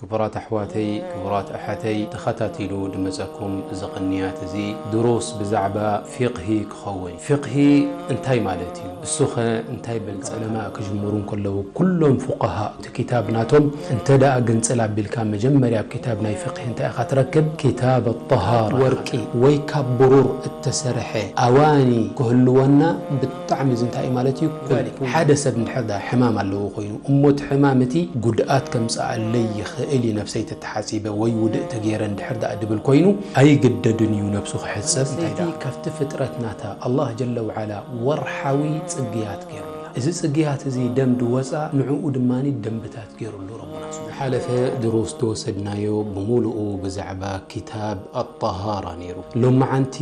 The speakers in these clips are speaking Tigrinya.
ክቡራት ኣሕዋተይ፣ ክቡራት ኣሓተይ፣ ተኸታቲሉ ድመጸኩም እዚ ቅንያት እዚ ድሩስ ብዛዕባ ፊቕሂ ክኸውን። ፊቕሂ እንታይ ማለት እዩ? እሱኸ እንታይ በል? ዑለማ ክጅምሩ እንከለዉ ኩሎም ፉቃሃ እቲ ኪታብ ናቶም እንተ ደኣ ግንጽል ኣቢልካ መጀመርያ ኣብ ኪታብ ናይ ፊቕሂ እንታይ ኢኻ ትረክብ? ኪታብ ኣጠሃራ። ወርቂ ወይ ካብ ብሩር እተሰርሐ ኣዋኒ ክህልወና ብጣዕሚ እዚ እንታይ እዩ ማለት እዩ? ሓደ ሰብ እንድሕር ደኣ ሕማም ኣለዎ ኮይኑ እሞ እቲ ሕማም እቲ ጉድኣት ከምጽኣለይ ይኽእል እዩ ነብሰይ ተተሓጺበ ወይ ውድእ ተገይረ እንድሕር ደኣ ድብል ኮይኑ ኣይግደድን እዩ ነብሱ ክሕጸብ። እንታይ ደኣ ካብቲ ፍጥረት ናታ ኣላህ ጀለ ወዓላ ወርሓዊ ጽግያት ገይሩላ። እዚ ጽግያት እዚ ደም ድወጻ ንዕኡ ድማ ደንብታት ገይሩሉ ረቡና። ዝሓለፈ ድሩስ ተወሰድናዮ ብምሉኡ ብዛዕባ ኪታብ ኣጠሃራ ነይሩ። ሎመዓንቲ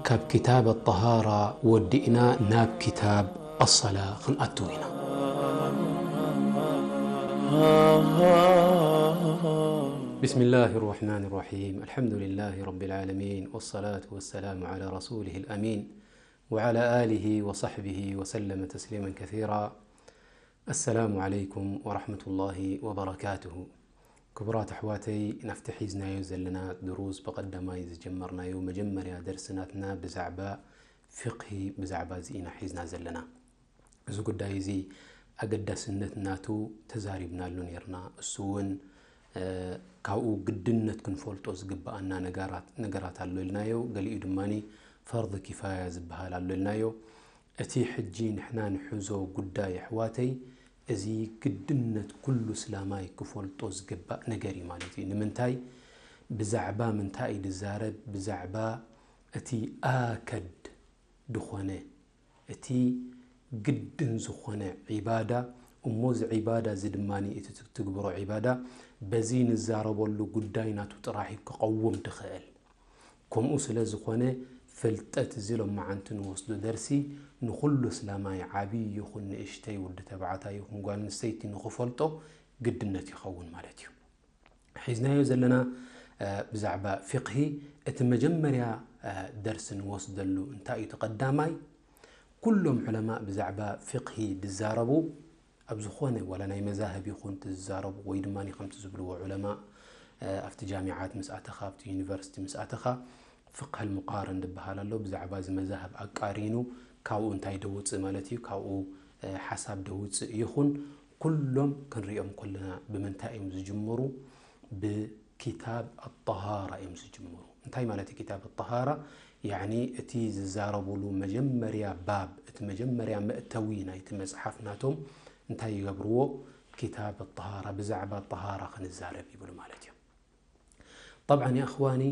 ካብ ኪታብ ኣጠሃራ ወዲእና ናብ ኪታብ ኣሰላ ክንኣትው ኢና። بسم الله الرحمن الرحيم. الحمد لله رب العالمين، والصلاة والسلام على رسوله الأمين، وعلى آله وصحبه وسلم تسليما كثيرا. السلام عليكم ورحمة الله وبركاته. ክቡራት ኣሕዋተይ፣ ናብቲ ሒዝናዮ ዘለና ድሩስ ብቐዳማይ ዝጀመርናዮ መጀመርያ ደርሲ ናትና ብዛዕባ ፊቕሂ፣ ብዛዕባ እዚ ኢና ሒዝና ዘለና። እዚ ጉዳይ እዚ ኣገዳስነት ናቱ ተዛሪብናሉ ነይርና። እሱ እውን፣ እ፣ ካብኡ ግድነት ክንፈልጦ ዝግብኣና ነገራት፣ ነገራት ኣሎ ኢልናዮ። ገሊኡ ድማ ፈርድ ኪፋያ ዝበሃል ኣሎ ኢልናዮ። እቲ ሕጂ ንሕና ንሕዞ ጉዳይ ኣሕዋተይ፣ እዚ ግድነት ኩሉ እስላማይ ክፈልጦ ዝግባእ ነገር እዩ ማለት እዩ። ንምንታይ? ብዛዕባ ምንታይ እዩ ዝዛረብ? ብዛዕባ እቲ ኣከድ ዝኾነ፣ እቲ ግድን ዝኾነ ዒባዳ፣ እሞ እዚ ዒባዳ እዚ ድማ እቲ ትግብሮ ዒባዳ በዚ ንዛረበሉ ጉዳይ ናቱ ጥራሕ እዩ ክቐውም ድኽእል። ከምኡ ስለ ዝኾነ፣ ፍልጠት እዚ ሎመዓንቲ ንወስዶ ደርሲ ንኹሉ እስላማይ ዓብዪ ይኹን ንእሽተይ፣ ወዲ ተባዕታይ ይኹን ጓል ኣንስተይቲ ንኽፈልጦ ግድነት ይኸውን ማለት እዩ። ሒዝናዮ ዘለና፣ እ፣ ብዛዕባ ፊቕሂ እቲ መጀመርያ፣ እ፣ ደርሲ ንወስደሉ እንታይ እዩ? እቲ ቀዳማይ፣ ኩሎም ዑለማእ ብዛዕባ ፊቕሂ ዝዛረቡ ኣብ ዝኾነ ዋላ ናይ መዛህብ ይኹን እቲ ዝዛረቡ ወይ ድማ ከምቲ ዝብልዎ ዑለማእ፣ እ፣ ኣብቲ ጃሚዓት ምስ ኣተኻ፣ ኣብቲ ዩኒቨርሲቲ ምስ ኣተኻ ፍቕህ ኣልሙቃረን ዝበሃል ኣሎ። ብዛዕባ እዚ መዛህብ ኣቃሪኑ ካብኡ እንታይ ደውፅእ ማለት እዩ፣ ካብኡ፣ እ፣ ሓሳብ ደውፅእ ይኹን ኩሎም ክንሪኦም ከለና ብምንታይ እዮም ዝጅምሩ? ብኪታብ ኣጠሃራ እዮም ዝጅምሩ። እንታይ ማለት እዩ ኪታብ ኣጠሃራ? ያዕኒ እቲ ዝዛረቡሉ መጀመርያ ባብ፣ እቲ መጀመርያ መእተዊ ናይቲ መጽሓፍ ናቶም እንታይ ይገብርዎ? ኪታብ ኣጠሃራ፣ ብዛዕባ ጠሃራ ክንዛረብ ይብሉ ማለት እዮም። ጠብዓን የእኽዋኒ፣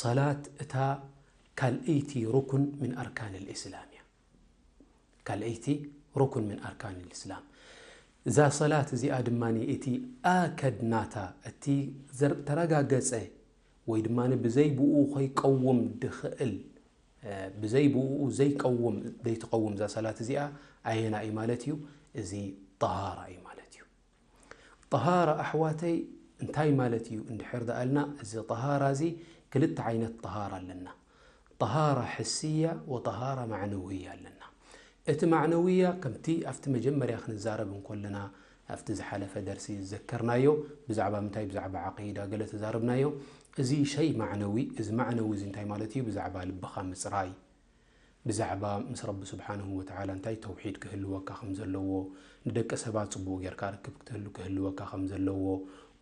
ሰላት እታ ካልኣይቲ ሩኩን ምን ኣርካን ልእስላም እያ። ካልኣይቲ ሩኩን ምን ኣርካን ልእስላም። እዛ ሰላት እዚኣ ድማ እቲ ኣከድ ናታ፣ እቲ ዘር-፣ ተረጋገጸ ወይ ድማ ብዘይ ብኡ ከይቀውም ድኽእል፣ እ፣ ብዘይ ብኡ ዘይቀውም፣ ዘይትቐውም እዛ ሰላት እዚኣ ኣየና እዩ ማለት እዩ? እዚ ጠሃራ እዩ ማለት እዩ። ጠሃራ ኣሕዋተይ እንታይ ማለት እዩ እንድሕር ደኣልና፣ እዚ ጠሃራ እዚ ክልተ ዓይነት ጠሃራ ኣለና። ጠሃራ ሕስያ ወጠሃራ ማዕነውያ ኣለና። እቲ ማዕነውያ ከምቲ ኣብቲ መጀመርያ ክንዛረብ እንኮለና፣ ኣብቲ ዝሓለፈ ደርሲ ዝዘከርናዮ ብዛዕባ ምንታይ፣ ብዛዕባ ዓቂዳ ገለ ተዛረብናዮ። እዚ ሸይ ማዕነዊ፣ እዚ ማዕነዊ እዚ እንታይ ማለት እዩ? ብዛዕባ ልብኻ ምጽራይ፣ ብዛዕባ ምስ ረቢ ስብሓንሁ ወተዓላ እንታይ ተውሒድ ክህልወካ ከም ዘለዎ፣ ንደቂ ሰባት ጽቡቕ ጌርካ ርክብ ክትህሉ ክህልወካ ከም ዘለዎ፣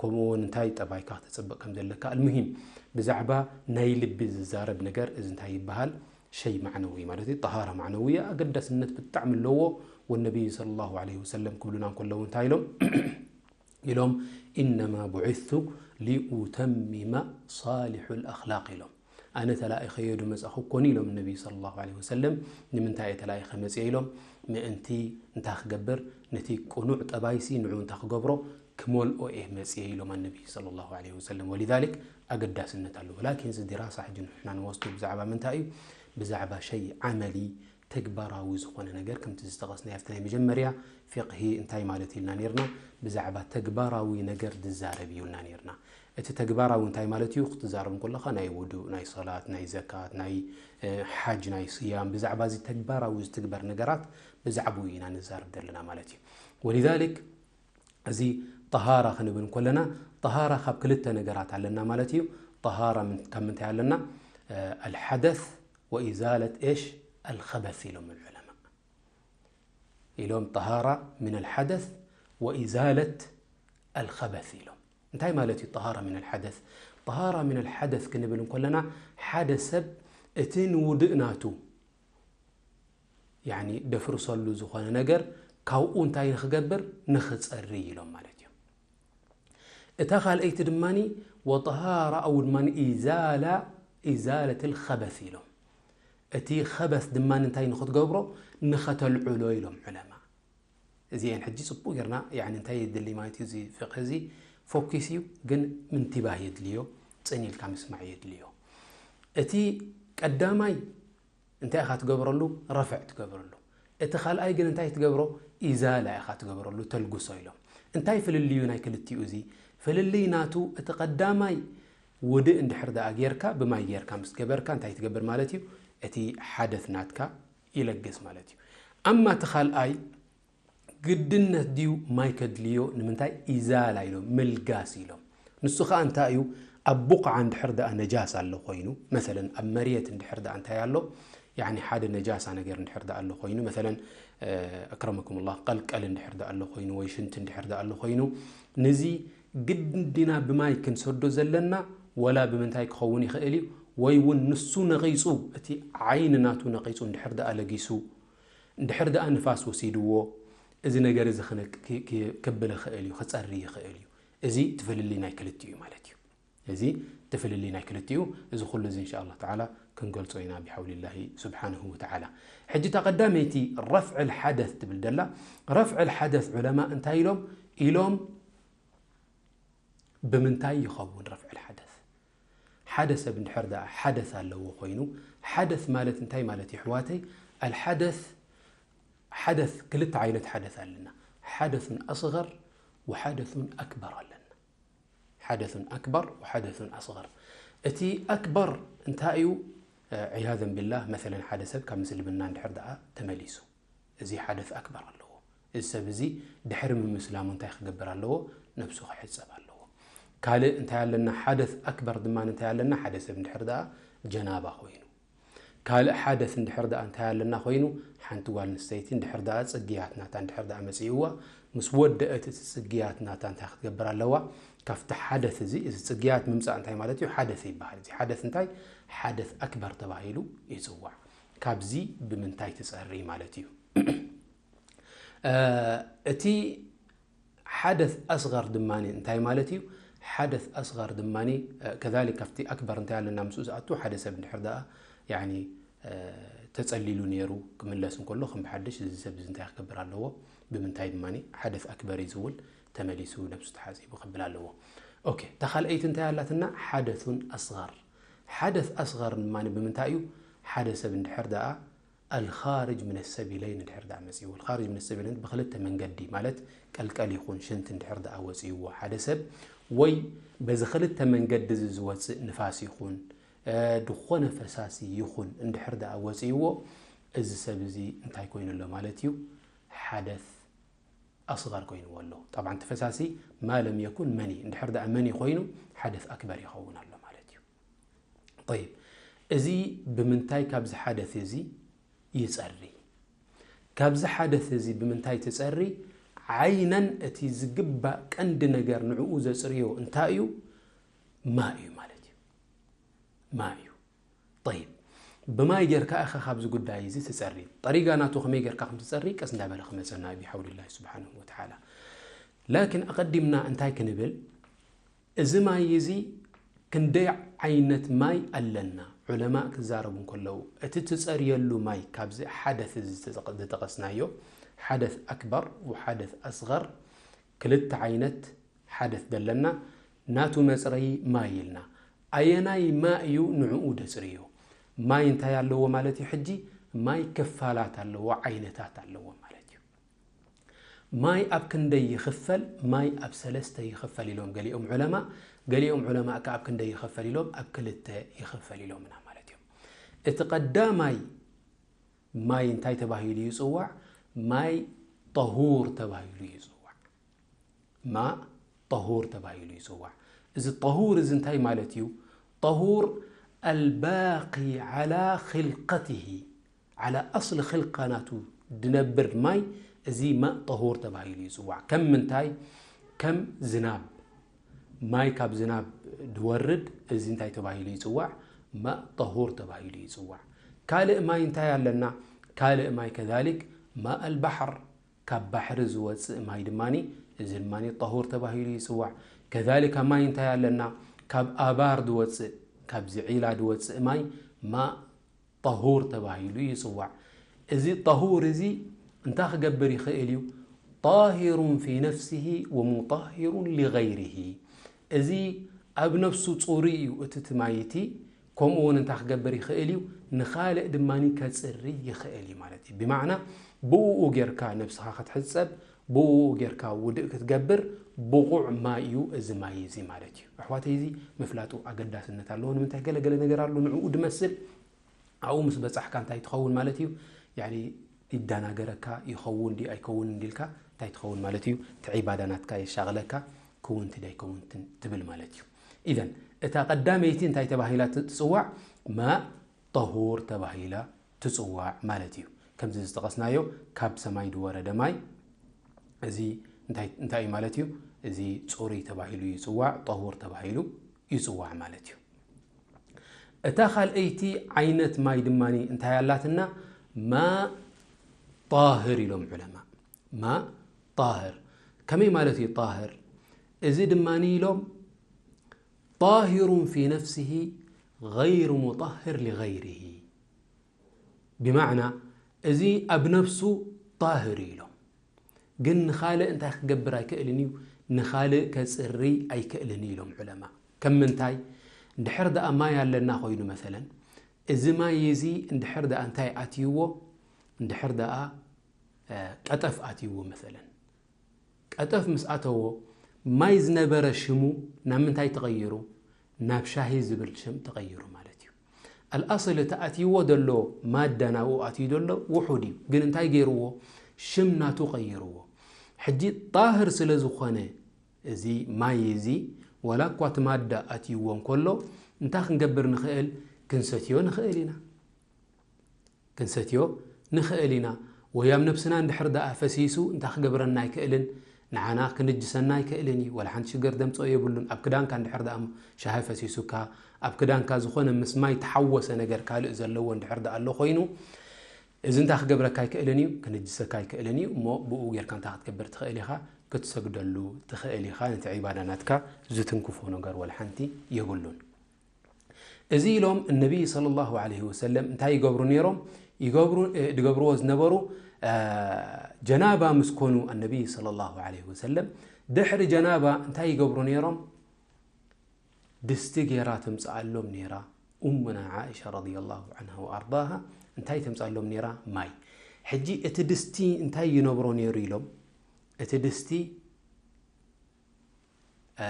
ከምኡ እውን እንታይ ጠባይካ ክተጽብቕ ከም ዘለካ። ኣልሙሂም ብዛዕባ ናይ ልቢ ዝዛረብ ነገር እዚ እንታይ ይበሃል? ሸይ ማዕነዊ ማለት እዩ። ጠሃራ ማዕነውያ ኣገዳስነት ብጣዕሚ ኣለዎ። ወነቢይ ሰለላሁ ዐለይሂ ወሰለም ክብሉና እንከለዉ እንታይ ኢሎም? ኢሎም፣ "ኢነማ ቡዒስቱ ሊኡተሚመ ሳሊሑል ኣኽላቅ" ኢሎም። ኣነ ተላኢኸዮ ድመጻኹ እኮን ኢሎም ነቢ ሰለላሁ ዐለይሂ ወሰለም። ንምንታይ እየ ተላኢኸ መጽየ ኢሎም? ምእንቲ እንታይ ክገብር? ነቲ ቅኑዕ ጠባይሲ ንዑ እንታይ ክገብሮ? ክመልኦ እየ መጽየ ኢሎም ኣነቢ ሰለላሁ ዐለይሂ ወሰለም። ወሊዛሊክ ኣገዳስነት ኣለዎ። ላኪን እዚ ዲራሳ ሕጂ ንሕና ንወስዶ ብዛዕባ ምንታይ እዩ? ብዛዕባ ሸይ ዓመሊ፣ ተግባራዊ ዝኾነ ነገር፣ ከምቲ ዝጠቐስናዮ ኣብቲ ናይ መጀመርያ ፊቕሂ እንታይ ማለት ኢልና ኔርና? ብዛዕባ ተግባራዊ ነገር ዝዛረብ እዩ ኢልና ኔርና። እቲ ተግባራዊ እንታይ ማለት እዩ? ክትዛረብ እንከለኻ ናይ ውዱእ፣ ናይ ሰላት፣ ናይ ዘካት፣ ናይ፣ እ፣ ሓጅ፣ ናይ ስያም፣ ብዛዕባ እዚ ተግባራዊ ዝትግበር ነገራት ብዛዕባኡ ኢና ንዛረብ ዘለና ማለት እዩ። ወሊዛሊክ እዚ ጠሃራ ክንብል እንከለና ጠሃራ ካብ ክልተ ነገራት ኣለና ማለት እዩ። ጠሃራ ምን- ካብ ምንታይ ኣለና? ኣልሓደስ ወኢዛለት ኤሽ ኣልኸበስ ኢሎም ዑለማ። ኢሎም ጠሃራ ምን ኣልሓደስ ወኢዛለት ኣልኸበስ ኢሎም። እንታይ ማለት እዩ ጠሃራ ምን ኣልሓደስ? ጠሃራ ምን ኣልሓደስ ክንብል እንከለና፣ ሓደ ሰብ እቲ ንውድእ ናቱ ያኒ ደፍርሰሉ ዝኾነ ነገር ካብኡ እንታይ ንኽገብር? ንኽጸሪ ኢሎም ማለት እዩ። እታ ካልኣይቲ ድማ ወጠሃራ ኣው ድማ ኢዛላ ኢዛለት ልኸበስ ኢሎም። እቲ ኸበስ ድማ እንታይ ንኽትገብሮ? ንኸተልዕሎ ኢሎም ዑለማ። እዚአን ሕጂ ጽቡቅ ጌርና ያኒ እንታይ የድሊ ማለት እዩ። እዚ ፍቅህ እዚ ፎኪስ እዩ፣ ግን ምንቲባህ የድልዮ፣ ጽን ኢልካ ምስማዕ የድልዮ። እቲ ቀዳማይ እንታይ ኢኻ ትገብረሉ? ረፍዕ ትገብረሉ። እቲ ካልኣይ ግን እንታይ ትገብሮ? ኢዛላ ኢኻ ትገብረሉ፣ ተልግሶ ኢሎም። እንታይ ፍልልዩ ናይ ክልቲኡ እዚ? ፍልልይ ናቱ እቲ ቀዳማይ ውድእ እንድሕር ደኣ ጌርካ፣ ብማይ ጌርካ ምስ ገበርካ እንታይ ትገብር ማለት እዩ? እቲ ሓደስ ናትካ ይለግስ ማለት እዩ። ኣማ እቲ ካልኣይ ግድነት ድዩ ማይ ከድልዮ? ንምንታይ? ኢዛላ ኢሎም፣ ምልጋስ ኢሎም። ንሱ ኸኣ እንታይ እዩ? ኣብ ቡቕዓ እንድሕር ደኣ ነጃስ ኣሎ ኮይኑ፣ መሰለን ኣብ መርየት እንድሕር ደኣ እንታይ ኣሎ? ያኒ ሓደ ነጃሳ ነገር እንድሕር ደኣ ኣሎ ኮይኑ፣ መሰለን ኣክረመኩም ላህ ቀልቀል እንድሕር ደኣ ኣሎ ኮይኑ ወይ ሽንቲ እንድሕር ደኣ ኣሎ ኮይኑ፣ ንዚ ግድን ዲና ብማይ ክንሰዶ ዘለና ወላ ብምንታይ ክኸውን ይኽእል እዩ? ወይ እውን ንሱ ነቒጹ፣ እቲ ዓይኒ ናቱ ነቒጹ እንድሕር ደኣ ለጊሱ፣ እንድሕር ደኣ ንፋስ ወሲድዎ፣ እዚ ነገር እዚ ክነክ- ክ- ክ- ክብል ይኽእል እዩ፣ ክጸሪ ይኽእል እዩ። እዚ ትፍልልይ ናይ ክልቲኡ እዩ ማለት እዩ። እዚ ትፍልልይ ናይ ክልቲኡ፣ እዚ ኩሉ እዚ እንሻ ኣላህ ተዓላ ክንገልጾ ኢና ብሓውሊላሂ ስብሓንሁ ወተዓላ። ሕጂ እታ ቀዳመይቲ ረፍዕ ልሓደስ ትብል ደላ፣ ረፍዕ ልሓደስ ዑለማ እንታይ ኢሎም? ኢሎም ብምንታይ ይኸውን ረፍዕ ልሓደስ? ሓደ ሰብ እንድሕር ደኣ ሓደስ ኣለዎ ኮይኑ፣ ሓደስ ማለት እንታይ ማለት እዩ ኣሕዋተይ? ኣልሓደስ፣ ሓደስ ክልተ ዓይነት ሓደስ ኣለና። ሓደሱን ኣስገር ወሓደሱን ኣክበር ኣለና። ሓደሱን ኣክበር ወሓደሱን ኣስገር። እቲ ኣክበር እንታይ እዩ? ዕያዘን ቢላህ መሰለን ሓደ ሰብ ካብ ምስልምና እንድሕር ደኣ ተመሊሱ፣ እዚ ሓደስ ኣክበር ኣለዎ። እዚ ሰብ እዚ ድሕሪ ምምስላሙ እንታይ ክገብር ኣለዎ? ነብሱ ክሕጸብ ኣለዎ። ካልእ እንታይ ኣለና? ሓደስ ኣክበር ድማ እንታይ ኣለና? ሓደ ሰብ እንድሕር ደኣ ጀናባ ኮይኑ። ካልእ ሓደስ እንድሕር ደኣ እንታይ ኣለና ኮይኑ? ሓንቲ ጓል ኣንስተይቲ እንድሕር ደኣ ጽግያት ናታ እንድሕር ደኣ መጺእዋ፣ ምስ ወደአት እቲ ጽግያት ናታ እንታይ ክትገብር ኣለዋ? ካብቲ ሓደስ እዚ፣ እዚ ጽግያት ምምጻእ እንታይ ማለት እዩ? ሓደስ ይበሃል። እዚ ሓደስ እንታይ? ሓደስ ኣክበር ተባሂሉ ይጽዋዕ። ካብዚ ብምንታይ ትጸሪ ማለት እዩ? እ፣ እቲ ሓደስ ኣስገር ድማ እንታይ ማለት እዩ? ሓደስ ኣስገር ድማ ከዛሊክ ካብቲ ኣክበር እንታይ ኣለና ምስኡ ዝኣቱ ሓደ ሰብ እንድሕር ደኣ ያኒ፣ እ፣ ተጸሊሉ ነይሩ ክምለስ እንከሎ ከም ብሓድሽ እዚ ሰብ እዚ እንታይ ክገብር ኣለዎ? ብምንታይ ድማ ሓደስ ኣክበር እዩ ዝብል ተመሊሱ ነብሱ ተሓጺቡ ክብል ኣለዎ። ኦኬ፣ እታ ካልኣይቲ እንታይ ኣላትና? ሓደሱን ኣስገር። ሓደስ ኣስገር ድማ ብምንታይ እዩ? ሓደ ሰብ እንድሕር ደኣ ኣልኻርጅ ምን ሰቢለይን እንድሕር ደኣ መጺእዎ፣ ኣልኻርጅ ምን ሰቢለይን ብኽልተ መንገዲ ማለት ቀልቀል ይኹን ሽንቲ እንድሕር ደኣ ወጺእዎ ሓደ ሰብ፣ ወይ በዚ ክልተ መንገዲ እዚ ዝወጽእ ንፋስ ይኹን፣ እ፣ ድኾነ ፈሳሲ ይኹን እንድሕር ደኣ ወጺእዎ፣ እዚ ሰብ እዚ እንታይ ኮይኑ ኣሎ ማለት እዩ? ሓደስ ኣስገር ኮይንዎ ኣሎ። ጠብዓን እቲ ፈሳሲ ማ ለም የኩን መኒ፣ እንድሕር ደኣ መኒ ኮይኑ ሓደስ ኣክበር ይኸውን ኣሎ ማለት እዩ። ጠይብ፣ እዚ ብምንታይ ካብዚ ሓደስ እዚ ይጸሪ? ካብዚ ሓደስ እዚ ብምንታይ ትጸሪ? ዓይነን እቲ ዝግባእ ቀንዲ ነገር ንዕኡ ዘጽርዮ እንታይ እዩ? ማይ እዩ ማለት እዩ። ማይ እዩ። ጠይብ፣ ብማይ ጌርካ ኢኻ ካብዚ ጉዳይ እዚ ትጸሪ። ጠሪጋ ናቱ ከመይ ጌርካ ከም ትጸሪ ቀስ እንዳበለ ክመጸና እዩ ብሓውሊላሂ ስብሓንሁ ወተዓላ። ላኪን ኣቐዲምና እንታይ ክንብል? እዚ ማይ እዚ ክንደይ ዓይነት ማይ ኣለና? ዑለማእ ክዛረቡ እንከለዉ፣ እቲ ትጸርየሉ ማይ ካብዚ ሓደስ እዚ ዝተጠቐ-፣ ዝጠቐስናዮ፣ ሓደስ ኣክበር ወሓደስ ኣስገር፣ ክልተ ዓይነት ሓደስ ደለና፣ ናቱ መጽረዪ ማይ ኢልና። ኣየናይ ማይ እዩ ንዕኡ ደጽርዮ? ማይ እንታይ ኣለዎ ማለት እዩ? ሕጂ ማይ ክፋላት ኣለዎ፣ ዓይነታት ኣለዎ ማለት እዩ። ማይ ኣብ ክንደይ ይኽፈል? ማይ ኣብ ሰለስተ ይኽፈል ኢሎም ገሊኦም ዑለማ፣ ገሊኦም ዑለማ ከ ኣብ ክንደይ ይኽፈል ኢሎም? ኣብ ክልተ ይኽፈል ኢሎምና ማለት እዮም። እቲ ቀዳማይ ማይ እንታይ ተባሂሉ ይጽዋዕ? ማይ ጠሁር ተባሂሉ ይጽዋዕ። ማእ ጠሁር ተባሂሉ ይፅዋዕ። እዚ ጠሁር እዚ እንታይ ማለት እዩ? ጠሁር ኣልባቂ ዓላ ኽልቀትሂ፣ ዓላ ኣስሊ ኽልቃ ናቱ ድነብር ማይ፣ እዚ ማእ ጠሁር ተባሂሉ ይፅዋዕ። ከም ምንታይ? ከም ዝናብ፣ ማይ ካብ ዝናብ ድወርድ፣ እዚ እንታይ ተባሂሉ ይፅዋዕ? ማእ ጠሁር ተባሂሉ ይፅዋዕ። ካልእ ማይ እንታይ ኣለና? ካልእ ማይ ከዛሊክ ማእ ኣልባሕር፣ ካብ ባሕሪ ዝወፅእ ማይ ድማኒ፣ እዚ ድማኒ ጠሁር ተባሂሉ ይፅዋዕ። ከዛሊካ ማይ እንታይ ኣለና? ካብ ኣባር ድወፅእ፣ ካብ ዝዒላ ድወፅእ ማይ ማእ ጠሁር ተባሂሉ ይፅዋዕ። እዚ ጠሁር እዚ እንታይ ክገብር ይኽእል እዩ? ጣሂሩን ፊ ነፍሲሂ ወሙጣሂሩን ሊገይሪሂ። እዚ ኣብ ነፍሱ ፅሩይ እዩ እቲ እቲ ማይ እቲ፣ ከምኡ እውን እንታይ ክገብር ይኽእል እዩ? ንኻልእ ድማኒ ከፅሪ ይኽእል እዩ ማለት እዩ። ብማዕና ብእኡ ጌርካ ነብስኻ ክትሕፀብ፣ ብእኡ ጌርካ ውድእ ክትገብር ብቑዕ ማይ እዩ እዚ ማይ እዚ ማለት እዩ። ኣሕዋተይ፣ እዚ ምፍላጡ ኣገዳስነት ኣለዎ። ንምንታይ? ገለገለ ነገር ኣሎ ንዕኡ ድመስል፣ ኣብኡ ምስ በጻሕካ እንታይ ትኸውን ማለት እዩ? ያኒ ይዳናገረካ ይኸውን ድዩ ኣይከውን እንዲልካ እንታይ ትኸውን ማለት እዩ? እቲ ዒባዳ ናትካ የሻቕለካ፣ ክውንቲ ዶ ኣይከውንትን ትብል ማለት እዩ። ኢዘን እታ ቀዳመይቲ እንታይ ተባሂላ ትጽዋዕ? ማእ ጠሁር ተባሂላ ትጽዋዕ ማለት እዩ። ከምዚ ዝጠቐስናዮ ካብ ሰማይ ዝወረደ ማይ እዚ እንታይ እንታይ እዩ ማለት እዩ? እዚ ጽሩይ ተባሂሉ ይጽዋዕ፣ ጠሁር ተባሂሉ ይጽዋዕ ማለት እዩ። እታ ካልኣይቲ ዓይነት ማይ ድማ እንታይ ኣላትና? ማእ ጣህር ኢሎም ዑለማ። ማእ ጣህር ከመይ ማለት እዩ? ጣህር እዚ ድማ ኢሎም ጣሂሩን ፊ ነፍሲሂ ገይሩ ሙጣህር ሊገይሪሂ። ብማዕና እዚ ኣብ ነፍሱ ጣህር እዩ ኢሎም፣ ግን ንኻልእ እንታይ ክገብር ኣይክእልን እዩ? ንኻልእ ከጽሪ ኣይክእልን እዩ ኢሎም ዑለማ። ከም ምንታይ? እንድሕር ደኣ ማይ ኣለና ኮይኑ መሰለን፣ እዚ ማይ እዚ እንድሕር ደኣ እንታይ ኣትይዎ? እንድሕር ደኣ እ፣ ቀጠፍ ኣትይዎ መሰለን፣ ቀጠፍ ምስ ኣተዎ ማይ ዝነበረ ሽሙ ናብ ምንታይ ተቐይሩ? ናብ ሻሂ ዝብል ሽም ተቐይሩ ማለት እዩ። ኣልኣስል እቲ ኣትይዎ ዘሎ ማዳ ናብኡ ኣትዩ ዘሎ ውሑድ እዩ፣ ግን እንታይ ገይርዎ? ሽም ናቱ ቀይርዎ። ሕጂ ጣህር ስለ ዝኾነ እዚ ማይ እዚ፣ ዋላ እኳ እቲ ማዳ ኣትይዎ እንከሎ፣ እንታይ ክንገብር ንኽእል? ክንሰትዮ ንኽእል ኢና። ክንሰትዮ ንኽእል ኢና። ወይ ኣብ ነብስና እንድሕር ደኣ ፈሲሱ እንታይ ክገብረና ኣይክእልን? ንዓና ክንጅሰና ኣይክእልን እዩ። ወላ ሓንቲ ሽገር ደምፅኦ የብሉን። ኣብ ክዳንካ እንድሕር ደኣ ሻሂ ፈሲሱካ፣ ኣብ ክዳንካ ዝኾነ ምስ ማይ ተሓወሰ ነገር ካልእ ዘለዎ እንድሕር ደኣ ኣሎ ኮይኑ፣ እዚ እንታይ ክገብረካ ኣይክእልን እዩ? ክንጅሰካ ኣይክእልን እዩ። እሞ ብኡ ጌርካ እንታይ ክትገብር ትኽእል ኢኻ? ክትሰግደሉ ትኽእል ኢኻ። ነቲ ዒባዳ ናትካ ዝትንክፎ ነገር ወላ ሓንቲ የብሉን። እዚ ኢሎም እነቢይ ሰለላሁ ዐለይሂ ወሰለም እንታይ ይገብሩ ነይሮም? ይገብሩ፣ እ፣ ዝገብርዎ ዝነበሩ፣ እ፣ ጀናባ ምስ ኮኑ እነቢይ ሰለላሁ ዐለይሂ ወሰለም ድሕሪ ጀናባ እንታይ ይገብሩ ነይሮም? ድስቲ ጌራ ትምፅኣሎም ነይራ ኡሙና ዓኢሻ ረዲየላሁ ዐንሃ ወኣርዳሃ። እንታይ ተምፅኣሎም ነይራ? ማይ። ሕጂ እቲ ድስቲ እንታይ ይነብሮ ነይሩ ኢሎም? እቲ ድስቲ፣ እ፣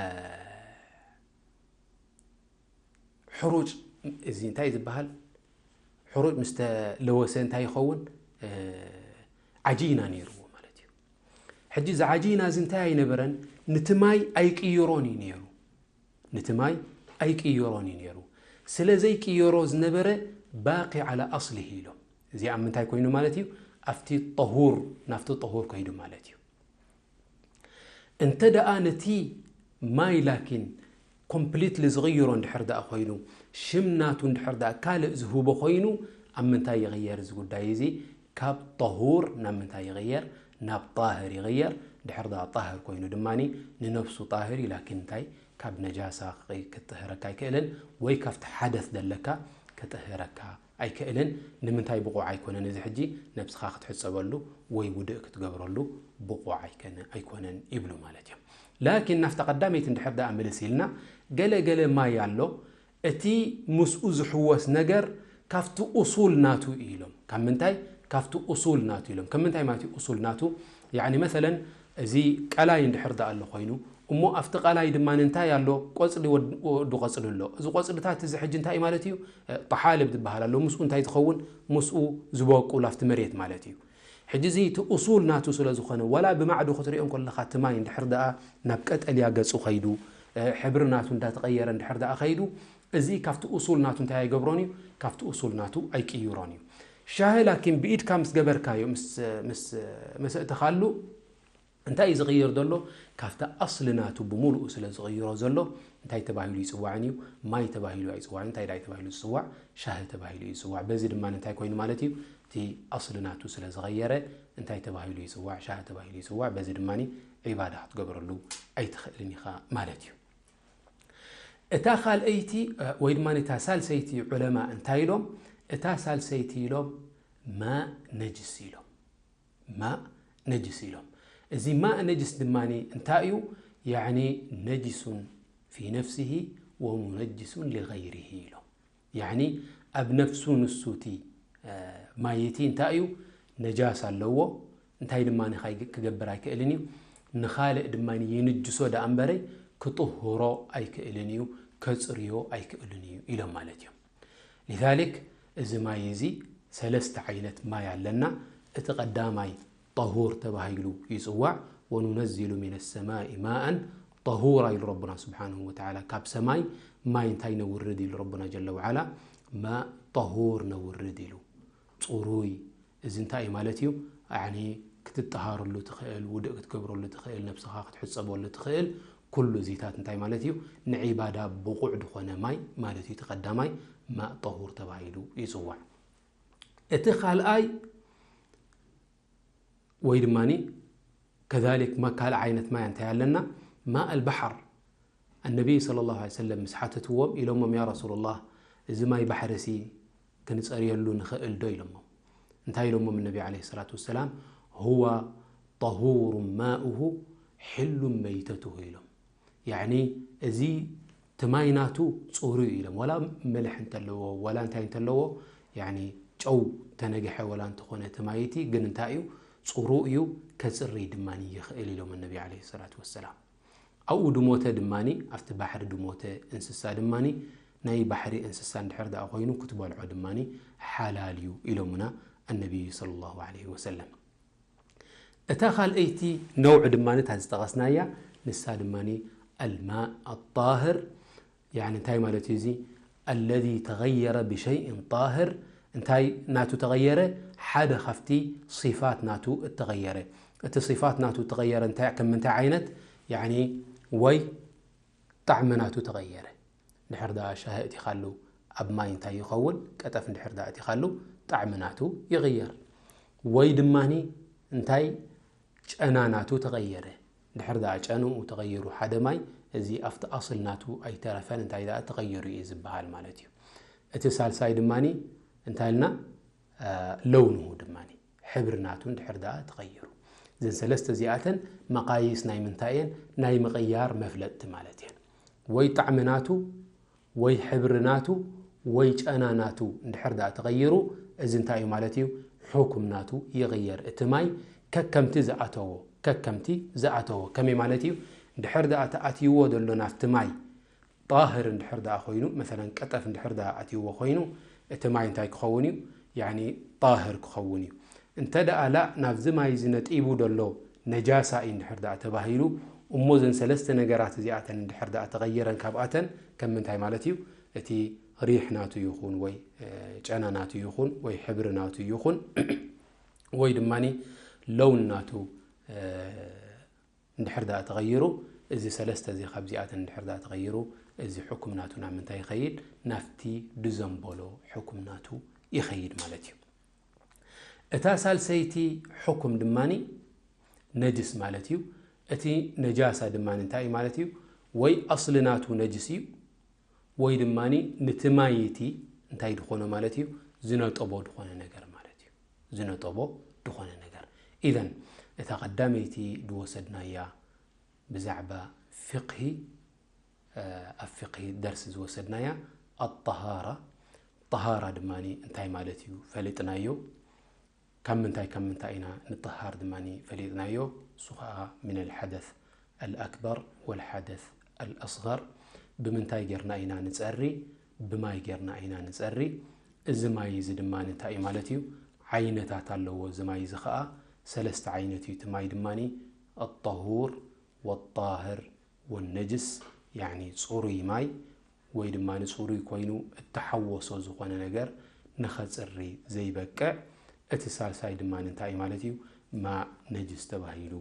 ሕሩጭ፣ እዚ እንታይ ዝበሃል? ሕሩጭ ምስ ተለወሰ እንታይ ይኸውን? እ፣ ዓጂና ነይርዎ ማለት እዩ። ሕጂ እዚ ዓጂና እዚ እንታይ ኣይነበረን? ንቲ ማይ ኣይቅይሮን እዩ ነይሩ። ንቲ ማይ ኣይቅይሮን እዩ ነይሩ። ስለ ዘይቅይሮ ዝነበረ ባቂ ዓላ ኣስሊሂ ኢሎም። እዚ ኣብ ምንታይ ኮይኑ ማለት እዩ? ኣብቲ ጠሁር፣ ናብቲ ጠሁር ከይዱ ማለት እዩ። እንተ ደኣ ነቲ ማይ ላኪን ኮምፕሊትሊ ዝቕይሮ እንድሕር ደኣ ኮይኑ፣ ሽም ናቱ እንድሕር ደኣ ካልእ ዝህቦ ኮይኑ፣ ኣብ ምንታይ ይቕየር እዚ ጉዳይ እዚ? ካብ ጠሁር ናብ ምንታይ ይቕየር? ናብ ጣህር ይቕየር። ድሕር ደኣ ጣህር ኮይኑ ድማኒ ንነፍሱ ጣህር እዩ፣ ላኪን እንታይ? ካብ ነጃሳ ክጥህረካ ኣይክእልን፣ ወይ ካብቲ ሓደስ ዘለካ ክጥህረካ ኣይክእልን። ንምንታይ ብቑዕ ኣይኮነን? እዚ ሕጂ ነብስኻ ክትሕጸበሉ ወይ ውድእ ክትገብረሉ ብቑዕ ኣይከነ-፣ ኣይኮነን ይብሉ ማለት እዮም። ላኪን ናፍታ ቀዳመይቲ እንድሕር ደኣ ምልስ ኢልና፣ ገለ ገለ ማይ ኣሎ፣ እቲ ምስኡ ዝሕወስ ነገር ካብቲ ኡሱል ናቱ እዩ ኢሎም። ካብ ምንታይ? ካብቲ ኡሱል ናቱ ኢሎም። ከም ምንታይ ማለት እዩ ኡሱል ናቱ? ያዕኒ መሰለን፣ እዚ ቀላይ እንድሕር ደኣ ኣሎ ኮይኑ፣ እሞ ኣብቲ ቀላይ ድማ እንታይ ኣሎ? ቆጽሊ ወድ-፣ ወዱ ቆጽሊ ኣሎ። እዚ ቆጽልታት እዚ ሕጂ እንታይ ማለት እዩ? እ፣ ጠሓልብ ዝበሃል ኣሎ። ምስኡ እንታይ ዝኸውን? ምስኡ ዝበቁል ኣብቲ መሬት ማለት እዩ። ሕጂ እዚ እቲ ኡሱል ናቱ ስለ ዝኾነ፣ ዋላ ብማዕዶ ክትሪኦ እንከለኻ እቲ ማይ እንድሕር ደኣ ናብ ቀጠልያ ገጹ ኸይዱ፣ እ፣ ሕብሪ ናቱ እንዳተቐየረ እንድሕር ደኣ ኸይዱ፣ እዚ ካብቲ ኡሱል ናቱ እንታይ ኣይገብሮን እዩ? ካብቲ ኡሱል ናቱ ኣይቅይሮን እዩ። ሻሂ ላኪን ብኢድካ ምስ ገበርካዮ፣ ምስ፣ ምስ፣ ምስ እእተኻሉ፣ እንታይ እዩ ዝቕይር ዘሎ? ካብቲ ኣስሊ ናቱ ብምሉኡ ስለ ዝቕይሮ ዘሎ፣ እንታይ ተባሂሉ ይጽዋዕን እዩ? ማይ ተባሂሉ ኣይጽዋዕን። እንታይ ደኣ እዩ ተባሂሉ ዝጽዋዕ? ሻሂ ተባሂሉ እዩ ዝጽዋዕ። በዚ ድማ እንታይ ኮይኑ ማለት እዩ? እቲ ኣስሊ ናቱ ስለ ዝቐየረ እንታይ ተባሂሉ ይጽዋዕ? ሻሂ ተባሂሉ ይጽዋዕ። በዚ ድማ ዒባዳ ክትገብረሉ ኣይትኽእልን ኢኻ ማለት እዩ። እታ ካልኣይቲ፣ እ፣ ወይ ድማ እታ ሳልሰይቲ ዑለማ እንታይ ኢሎም? እታ ሳልሰይቲ ኢሎም ማእ ነጅስ ኢሎም። ማእ ነጅስ ኢሎም። እዚ ማእ ነጅስ ድማ እንታይ እዩ? ያዕኒ ነጅሱን ፊ ነፍሲሂ ወሙነጅሱን ሊገይሪሂ ኢሎም። ያዕኒ ኣብ ነፍሱ ንሱ እቲ፣ እ፣ ማይ እቲ እንታይ እዩ? ነጃስ ኣለዎ። እንታይ ድማ ንኻይ ክገብር ኣይክእልን እዩ። ንኻልእ ድማ ይንጅሶ ደኣ እምበረይ ክጥህሮ ኣይክእልን እዩ፣ ከጽርዮ ኣይክእልን እዩ ኢሎም ማለት እዮም። ሊዛሊክ እዚ ማይ እዚ ሰለስተ ዓይነት ማይ ኣለና። እቲ ቀዳማይ ጠሁር ተባሂሉ ይጽዋዕ። ወኑነዚሉ ሚነ ሰማኢ ማኣን ጠሁራ ኢሉ ረቡና ስብሓንሁ ወተዓላ። ካብ ሰማይ ማይ እንታይ ነውርድ ኢሉ ረቡና ጀለ ወዓላ? ማእ ጠሁር ነውርድ ኢሉ። ጽሩይ። እዚ እንታይ እዩ ማለት እዩ? ያዕኒ ክትጠሃረሉ ትኽእል፣ ውድእ ክትገብረሉ ትኽእል፣ ነብስኻ ክትሕጸበሉ ትኽእል፣ ኩሉ እዚታት እንታይ ማለት እዩ? ንዒባዳ ብቑዕ ዝኾነ ማይ ማለት እዩ። እቲ ቀዳማይ ማእ ጠሁር ተባሂሉ ይጽዋዕ። እቲ ካልኣይ ወይ ድማኒ ከዛሊክ ማ-፣ ካልእ ዓይነት ማይ እንታይ ኣለና? ማእ ኣልባሕር። ኣነቢ ሰለላሁ ዐለይሂ ወሰለም ምስ ሓተትዎም ኢሎሞም፣ "ያ ረሱሉላህ፣ እዚ ማይ ባሕሪ ሲ ክንጸርየሉ ንኽእል ዶ?" ኢሎሞም። እንታይ ኢሎሞም እነቢ ዐለይሂ ሰላቱ ወሰላም? "ሁወ ጠሁሩን ማኡሁ ሕሉን መይተቱሁ" ኢሎም። ያዕኒ እዚ እቲ ማይ ናቱ ጽሩይ እዩ ኢሎም። ዋላ መልሕ እንተለዎ፣ ዋላ እንታይ እንተለዎ፣ ያዕኒ ጨው ተነግሐ ዋላ እንተኾነ እቲ ማይ እቲ ግን እንታይ እዩ? ጽሩይ እዩ፣ ከጽሪ ድማ ይኽእል ኢሎም እነቢ ዐለይሂ ሰላቱ ወሰላም። ኣብኡ ድሞተ ድማኒ፣ ኣብቲ ባሕሪ ድሞተ እንስሳ ድማኒ፣ ናይ ባሕሪ እንስሳ እንድሕር ደኣ ኮይኑ ክትበልዖ ድማኒ ሓላል እዩ ኢሎምና ኣነቢዩ ሰለላሁ ዐለይሂ ወሰለም። እታ ካልኣይቲ ነውዒ ድማኒ እታ ዝጠቐስናያ፣ ንሳ ድማኒ ኣልማእ ኣጣህር፣ ያዕኒ እንታይ ማለት እዩ እዚ? ኣለዚ ተገየረ ብሸይእን ጣህር፣ እንታይ ናቱ ተቐየረ? ሓደ ካብቲ ሲፋት ናቱ እተቐየረ። እቲ ሲፋት ናቱ እተቐየረ እንታይ፣ ከም ምንታይ ዓይነት? ያዕኒ ወይ ጣዕሚ ናቱ ተቐየረ። ድሕር ደኣ ሻሂ እቲኻሉ ኣብ ማይ እንታይ ይኸውን? ቀጠፍ እንድሕር ደኣ እቲኻሉ ጣዕሚ ናቱ ይቕየር። ወይ ድማኒ እንታይ ጨና ናቱ ተቐየረ። ድሕር ደኣ ጨንኡ ተቐይሩ ሓደ ማይ፣ እዚ ኣብቲ ኣስል ናቱ ኣይተረፈን፣ እንታይ ደኣ ተቐይሩ እዩ ዝበሃል ማለት እዩ። እቲ ሳልሳይ ድማኒ እንታይ ኢልና? አ፣ ለውንሁ ድማኒ፣ ሕብሪ ናቱ እንድሕር ደኣ ተቐይሩ። እዘን ሰለስተ እዚኣተን መቓይስ ናይ ምንታይ እየን? ናይ ምቕያር መፍለጥቲ ማለት እየን። ወይ ጣዕሚ ናቱ፣ ወይ ሕብሪ ናቱ፣ ወይ ጨና ናቱ እንድሕር ደኣ ተቐይሩ፣ እዚ እንታይ እዩ ማለት እዩ? ሕኩም ናቱ ይቕየር። እቲ ማይ ከከምቲ ዝኣተዎ፣ ከከምቲ ዝኣተዎ። ከመይ ማለት እዩ? እንድሕር ደኣ ተኣትይዎ ዘሎ ናብቲ ማይ ጣህር እንድሕር ደኣ ኮይኑ፣ መሰለን ቀጠፍ እንድሕር ደኣ ኣትይዎ ኮይኑ፣ እቲ ማይ እንታይ ክኸውን እዩ? ያዕኒ ጣህር ክኸውን እዩ። እንተ ደኣ ላእ ናብዚ ማይ እዚ ነጢቡ ዘሎ ነጃሳ እዩ እንድሕር ደኣ ተባሂሉ፣ እሞ እዘን ሰለስተ ነገራት እዚኣተን እንድሕር ደኣ ተቐይረን ካብኣተን፣ ከም ምንታይ ማለት እዩ? እቲ ሪሕ ናቱ ይኹን ወይ፣ እ፣ ጨና ናቱ ይኹን ወይ ሕብሪ ናቱ ይኹን ወይ ድማኒ ለውን ናቱ፣ እ፣ እንድሕር ደኣ ተቐይሩ፣ እዚ ሰለስተ እዚ ካብዚኣተን እንድሕር ደኣ ተቐይሩ፣ እዚ ሕኩም ናቱ ናብ ምንታይ ይኸይድ? ናብቲ ድዘንበሎ ሕኩም ናቱ ይኸይድ ማለት እዩ። እታ ሳልሰይቲ ሕኩም ድማኒ ነጅስ ማለት እዩ። እቲ ነጃሳ ድማኒ እንታይ እዩ ማለት እዩ? ወይ ኣስሊ ናቱ ነጅስ እዩ፣ ወይ ድማኒ ነቲ ማይ እቲ እንታይ ድኾኖ ማለት እዩ? ዝነጠቦ ድኾነ ነገር ማለት እዩ። ዝነጠቦ ድኾነ ነገር። ኢዘን እታ ቀዳመይቲ ድወሰድናያ ብዛዕባ ፍቕሂ፣ እ፣ ኣብ ፍቕሂ ደርሲ ዝወሰድናያ ኣጠሃራ። ጠሃራ ድማኒ እንታይ ማለት እዩ ፈሊጥናዮ። ካብ ምንታይ ካብ ምንታይ ኢና ንጠሃር ድማኒ ፈሊጥናዮ። እሱ ኸዓ ሚነል ሐደስ ኣልኣክበር ወልሐደስ ኣልኣስገር። ብምንታይ ጌርና ኢና ንጸሪ? ብማይ ጌርና ኢና ንጸሪ። እዚ ማይ እዚ ድማ እንታይ እዩ ማለት እዩ? ዓይነታት ኣለዎ። እዚ ማይ እዚ ኸኣ ሰለስተ ዓይነት እዩ። እቲ ማይ ድማኒ ኣጠሁር ወጣህር ወነጅስ፣ ያኒ ጽሩይ ማይ ወይ ድማ ንጽሩይ ኮይኑ እተሓወሶ ዝኾነ ነገር ንኸጽሪ ዘይበቅዕ። እቲ ሳልሳይ ድማ እንታይ ማለት እዩ? ማእ ነጅስ ተባሂሉ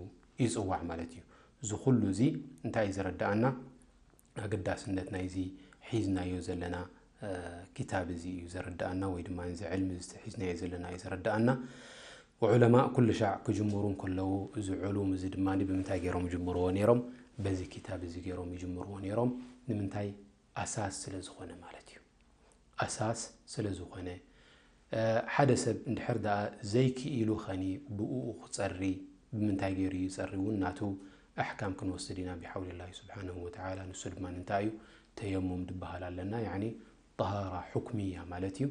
ይጽዋዕ ማለት እዩ። እዚ ኩሉ እዚ እንታይ እዩ ዘረድኣና? ኣገዳስነት ናይዚ ሒዝናዮ ዘለና ኪታብ እዚ እዩ ዘረድኣና፣ ወይ ድማ እዚ ዕልሚ እዚ ሒዝናዮ ዘለና እዩ ዘረድኣና። ዑለማእ ኩሉ ሻዕ ክጅምሩ እንከለዉ፣ እዚ ዑሉም እዚ ድማ ብምንታይ ገይሮም ይጅምርዎ ነይሮም? በዚ ኪታብ እዚ ገይሮም ይጅምርዎ ነይሮም። ንምንታይ? ኣሳስ ስለ ዝኾነ ማለት እዩ። ኣሳስ ስለ ዝኾነ፣ ሓደ ሰብ እንድሕር ደኣ ዘይክኢሉ ኸኒ ብእኡ ክጸሪ፣ ብምንታይ ገይሩ ይጸሪ እውን ናቱ ኣሕካም ክንወስድ ኢና ብሓውሊ ላሂ ስብሓንሁ ወተዓላ። ንሱ ድማ እንታይ እዩ? ተየሙም ድበሃል ኣለና፣ ያኒ ጠሃራ ሑክምያ ማለት እዩ።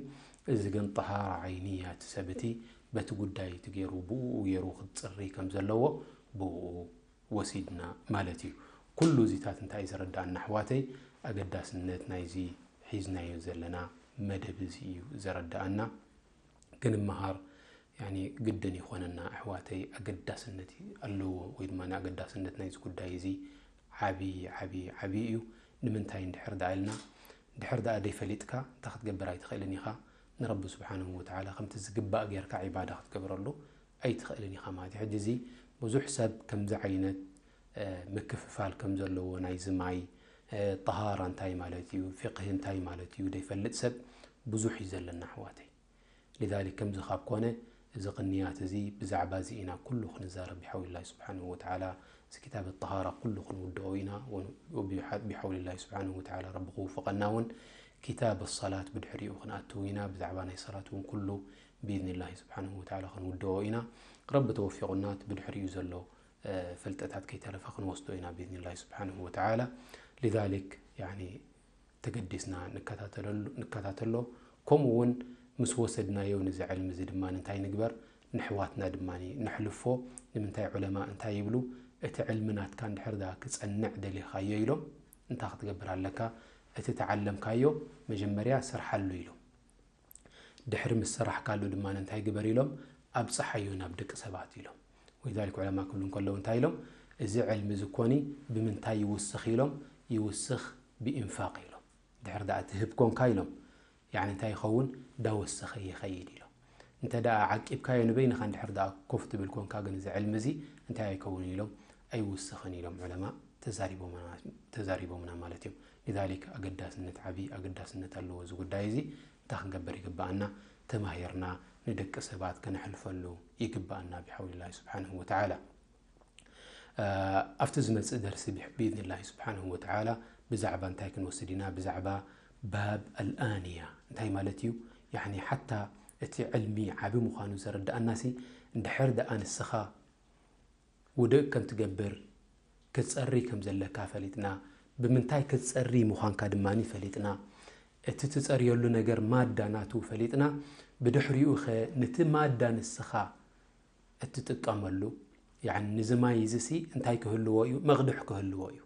እዚ ግን ጠሃራ ዓይንያ፣ እቲ ሰብ እቲ በቲ ጉዳይ እቲ ገይሩ ብእኡ ገይሩ ክጽሪ ከም ዘለዎ ብእኡ ወሲድና ማለት እዩ። ኩሉ እዚታት እንታይ እዩ ዘረድኣና ኣሕዋተይ? ኣገዳስነት ናይዚ ሒዝናዮ ዘለና መደብ እዚ እዩ ዘረድኣና። ክንመሃር ያኒ ግድን ይኾነና ኣሕዋተይ፣ ኣገዳስነት ኣለዎ ወይ ድማ ንኣገዳስነት ናይዚ ጉዳይ እዚ ዓብዪ ዓብዪ ዓብዪ እዩ። ንምንታይ እንድሕር ደኣ ኢልና፣ እንድሕር ደኣ ደይፈሊጥካ እንታይ ክትገብር ኣይትኽእልን ኢኻ። ንረቢ ስብሓንሁ ወተዓላ ከምቲ ዝግባእ ጌርካ ዒባዳ ክትገብረሉ ኣይትኽእልን ኢኻ ማለት እዩ። ሕጂ እዚ ብዙሕ ሰብ ከምዚ ዓይነት ምክፍፋል ከም ዘለዎ ናይዚ ማይ፣ ጠሃራ እንታይ ማለት እዩ፣ ፊቕሂ እንታይ ማለት እዩ ደይፈልጥ ሰብ ብዙሕ እዩ ዘለና ኣሕዋተይ። ሊዛሊክ ከምዚ ካብ ኮነ፣ እዚ ቅንያት እዚ ብዛዕባ እዚ ኢና ኩሉ ክንዛረብ ብሓውሊ ላሂ ስብሓንሁ ወተዓላ። እዚ ኪታብ ጠሃራ ኩሉ ክንውድኦ ኢና፣ ወን-፣ ወቢሓ-፣ ብሓውሊ ላሂ ስብሓንሁ ወተዓላ ረቢ ክውፍቐና እውን ኪታብ ሰላት ብድሕሪኡ ክንኣትው ኢና። ብዛዕባ ናይ ሰላት እውን ኩሉ ብኢዝኒ ላሂ ስብሓንሁ ወተዓላ ክንውድኦ ኢና። ረቢ ተወፊቑና እቲ ብድሕሪኡ ዘሎ ፍልጠታት ከይተረፈ ክንወስዶ ኢና ብኢዝኒ ላሂ ስብሓንሁ ወተዓላ። ሊዛሊክ ያኒ ተገዲስና ንከታተለሉ-፣ ንከታተሎ። ከምኡ እውን ምስ ወሰድናዮ ነዚ ዕልሚ እዚ ድማ እንታይ ንግበር? ንሕዋትና ድማ ነሕልፎ። ንምንታይ ዑለማ እንታይ ይብሉ? እቲ ዕልሚ ናትካ እንድሕር ደኣ ክጸንዕ ደሊኻዮ ኢሎም እንታይ ክትገብር ኣለካ? እቲ ተዓለምካዮ መጀመርያ ስርሓሉ ኢሎም። ድሕሪ ምስ ሰራሕካሉ ድማ እንታይ ግበር ኢሎም? ኣብጽሓዮ ናብ ደቂ ሰባት ኢሎም። ወሊዛሊክ ዑለማ ክብሉ እንከለዉ እንታይ ኢሎም? እዚ ዕልሚ እዚ ኮኒ ብምንታይ ይውስኽ ኢሎም? ይውስኽ ብኢንፋቕ ኢሎም። ድሕር ደኣ ትህብ ኮንካ ኢሎም፣ ያኒ እንታይ ይኸውን? ዳወሰኸ ይኸይድ ኢሎም። እንተ ደኣ ዓቂብካዮ ንበይንኻ እንድሕር ደኣ ኮፍ ትብል ኮንካ ግን እዚ ዕልሚ እዚ እንታይ ኣይከውንን ኢሎም? ኣይውስኽን ኢሎም ዑለማ ተዛሪቦምና፣ ተዛሪቦምና ማለት እዮም። ሊዛሊክ ኣገዳስነት፣ ዓብዪ ኣገዳስነት ኣለዎ እዚ ጉዳይ እዚ። እንታይ ክንገብር ይግብኣና? ተማሂርና ንደቂ ሰባት ከነሕልፈሉ ይግብኣና ብሓውሊ ላሂ ስብሓንሁ ወተዓላ። ኣብቲ ዝመጽእ ደርሲ ብኢዝኒ ላሂ ስብሓንሁ ወተዓላ ብዛዕባ እንታይ ክንወስድ ኢና? ብዛዕባ ባብ ኣልኣንያ እንታይ ማለት እዩ? ያኒ ሓታ እቲ ዕልሚ ዓቢ ምዃኑ ዘረድኣናሲ እንድሕር ደኣ ንስኻ ውድእ ከም ትገብር፣ ክትጸሪ ከም ዘለካ ፈሊጥና፣ ብምንታይ ክትጸሪ ምዃንካ ድማ ፈሊጥና፣ እቲ ትጸርየሉ ነገር ማዳ ናቱ ፈሊጥና፣ ብድሕሪኡ ኸ ነቲ ማዳ ንስኻ እትጥቀመሉ፣ ያኒ ንዚ ማይ እዚ ሲ እንታይ ክህልዎ እዩ? መቕድሕ ክህልዎ እዩ።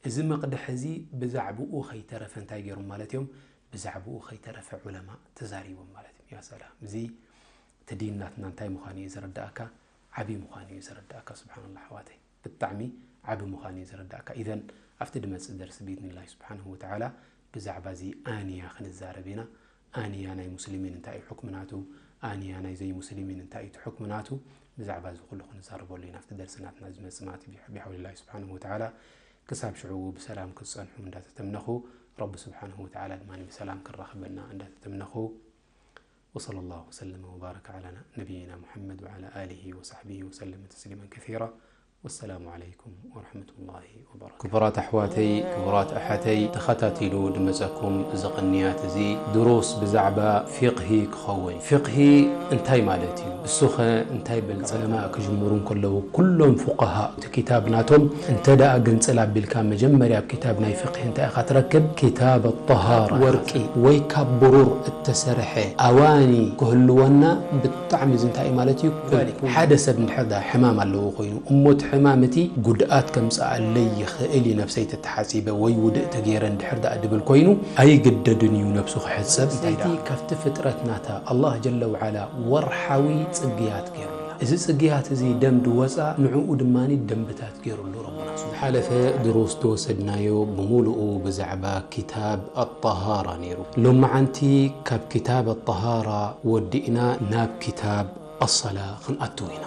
እዚ መቕድሕ እዚ ብዛዕባኡ ከይተረፈ እንታይ ገይሮም ማለት እዮም? ብዛዕባኡ ከይተረፈ ዑለማ ተዛሪቦም ማለት እዮም። ያ ሰላም። እዚ እቲ ዲን ናትና እንታይ ምዃኑ እዩ ዘረዳእካ? ዓብዪ ምዃኑ እዩ ዘረዳእካ። ስብሓንላህ ኣሕዋተይ፣ ብጣዕሚ ዓቢ ምዃኑ እዩ ዘረዳእካ። ኢዘን ኣብቲ ድመጽእ ደርሲ ብኢዝኒላሂ ስብሓንሁ ወተዓላ ብዛዕባ እዚ ኣንያ ክንዛረብ ኢና። ኣንያ ናይ ሙስሊሚን እንታይ እዩ ሕክሚ ናቱ፣ ኣንያ ናይ ዘይሙስሊሚን እንታይ እዩ እቲ ሕክሚ ናቱ፣ ብዛዕባ እዚ ኩሉ ክንዛረበሉ ኢና ኣብቲ ደርሲ ናትና ዝመጽእ ማለት እዩ። ብሓውሊላሂ ስብሓንሁ ወተዓላ ክሳብ ሽዑ ብሰላም ክትጸንሑ እንዳተተምነኹ፣ ረቢ ስብሓንሁ ወተዓላ ድማ ብሰላም ክራኽበና እንዳተተምነኹ፣ وصلى الله وسلم وبارك على نبينا محمد وعلى آله وصحبه وسلم تسليما كثيرا. والسلام عليكم ورحمة الله وبركاته. ክቡራት ኣሕዋተይ፣ ክቡራት ኣሓተይ፣ ተኸታቲሉ ድመጸኩም እዚ ቅንያት እዚ ድሩስ ብዛዕባ ፊቕሂ ክኸውን። ፊቕሂ እንታይ ማለት እዩ? እሱ ኸ እንታይ በል? ዑለማ ክጅምሩ እንከለዉ ኩሎም ፉቃሃ እቲ ኪታብ ናቶም እንተ ደኣ ግንጽል ኣቢልካ መጀመርያ ኣብ ኪታብ ናይ ፊቕሂ እንታይ ኢኻ ትረክብ? ኪታብ ጠሃራ። ወርቂ ወይ ካብ ብሩር እተሰርሐ ኣዋኒ ክህልወና ብጣዕሚ እዚ እንታይ እዩ ማለት እዩ? ሓደ ሰብ እንድሕር ደኣ ሕማም ኣለዎ ኮይኑ እሞ እቲ ዕማም እቲ ጉድኣት ከምጽኣለይ ይኽእል እዩ፣ ነብሰይ ተተሓጺበ ወይ ውድእ ተገይረ እንድሕር ደኣ ድብል ኮይኑ ኣይግደድን እዩ ነብሱ ክሕጸብ። እንታይ ደኣ ካብቲ ፍጥረት ናታ ኣላህ ጀለ ወዓላ ወርሓዊ ጽግያት ገይሩልና። እዚ ጽግያት እዚ ደም ድወጻ ንዕኡ ድማ ደንብታት ገይሩሉ ረቡና። ዝሓለፈ ድሩስ ድወሰድናዮ ብምሉኡ ብዛዕባ ኪታብ ኣጠሃራ ነይሩ። ሎመዓንቲ ካብ ኪታብ ኣጠሃራ ወዲእና ናብ ኪታብ ኣሰላ ክንኣትው ኢና።